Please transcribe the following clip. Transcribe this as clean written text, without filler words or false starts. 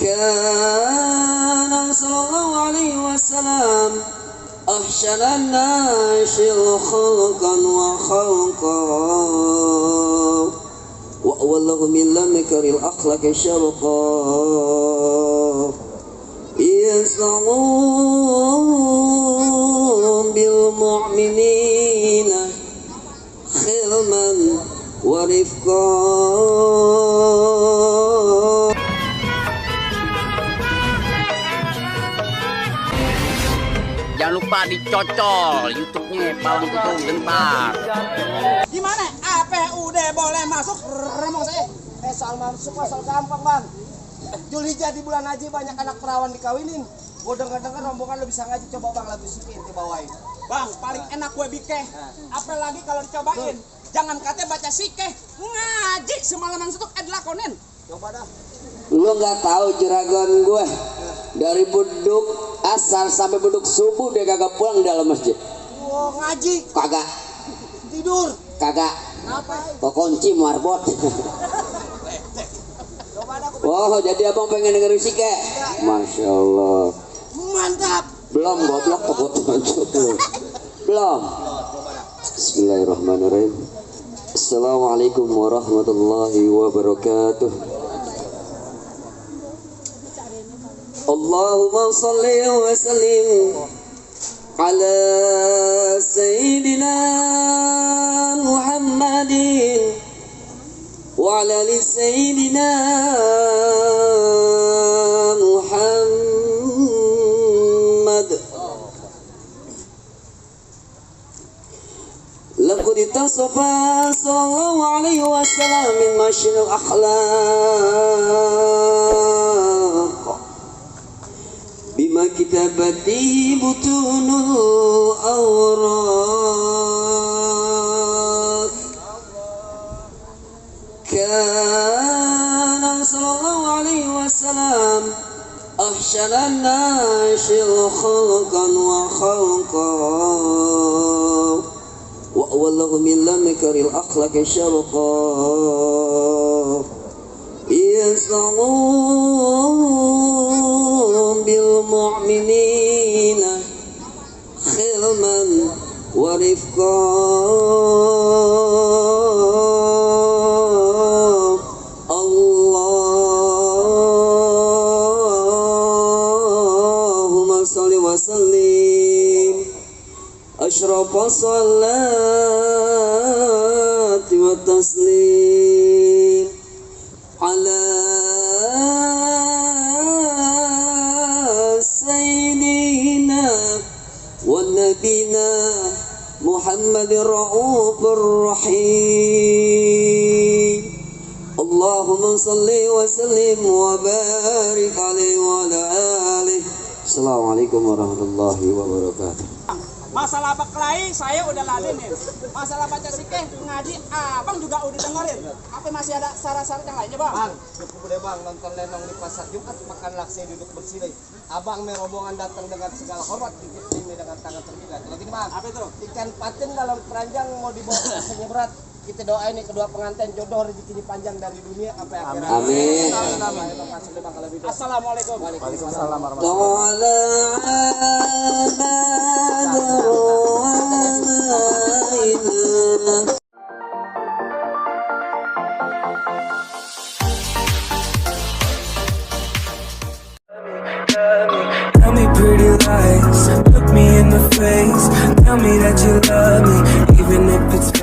كان صلى الله عليه وسلم أحسن الناس خلقا وخلقا وأولهم من مكر الأخلاق شرقا يصنعون بالمؤمنين خلما ورفقا. Jangan lupa dicocol YouTube-nya Palang Kutung bentar. Gimana? APUD boleh masuk? Remong saya. Soal masuk soal gampang bang. Julhijjah di bulan haji banyak anak perawan dikawinin. Gue denger-denger rombongan lo bisa ngaji, coba bang lagu sikit dibawain. Bang paling enak gue bikeh. Apalagi kalau dicobain. Jangan katanya baca sikeh, ngaji semalaman setuk lakonin. Coba dah. Lu nggak tahu jeragan gue dari beduk asar sampai beduk subuh dia kagak pulang dalam masjid. Wah ngaji. Kagak. Tidur. Kagak. Kenapa? Kok kunci marbot. Oh jadi abang pengen dengerin sike? Masya Allah. Mantap. Belum goblok belum. Bismillahirrahmanirrahim. Assalamualaikum warahmatullahi wabarakatuh. Allahumma salli wa sallim ala sayyidina Muhammadin wa ala ali sayyidina Muhammad. Laqad tasafa sallallahu alaihi wasallam min mashyil akhlaq bima kitabati butunul awraq. Kana sallallahu alaihi wasallam ahsanan nasil khalqan wa khalqan wa awallahu min lamkaril akhlaq syarqa yasna'un bil mu'minina khilman wa rifqa. Allahumma salli wa sallim asyrafas salati wa taslim ala sayyidina wa nabina Muhammadir Raufur Rahim. Allahumma salli wa sallim wa barik alaihi wa ala alihi. Assalamualaikum warahmatullahi wabarakatuh. Masalah berkelahi saya udah ladenin. Masalah baca sikeh ngaji abang juga udah dengerin. Apa masih ada syarat-syarat yang lainnya bang? Bang, cukup deh bang nonton lenong di pasar Jumat makan laksa duduk bersih. Abang merombongan datang dengan segala hormat titip ini dengan tangan terbuka. Terus ini bang, apa itu? Ikan patin dalam keranjang mau dibawa ke penyeberat. Kita doain nih kedua pengantin jodoh rezekinya panjang dari dunia sampai akhirat. Amin. Assalamualaikum. Waalaikumsalam warahmatullahi wabarakatuh. Tell me pretty lies, look me in the face. Tell me that you love me, even if it's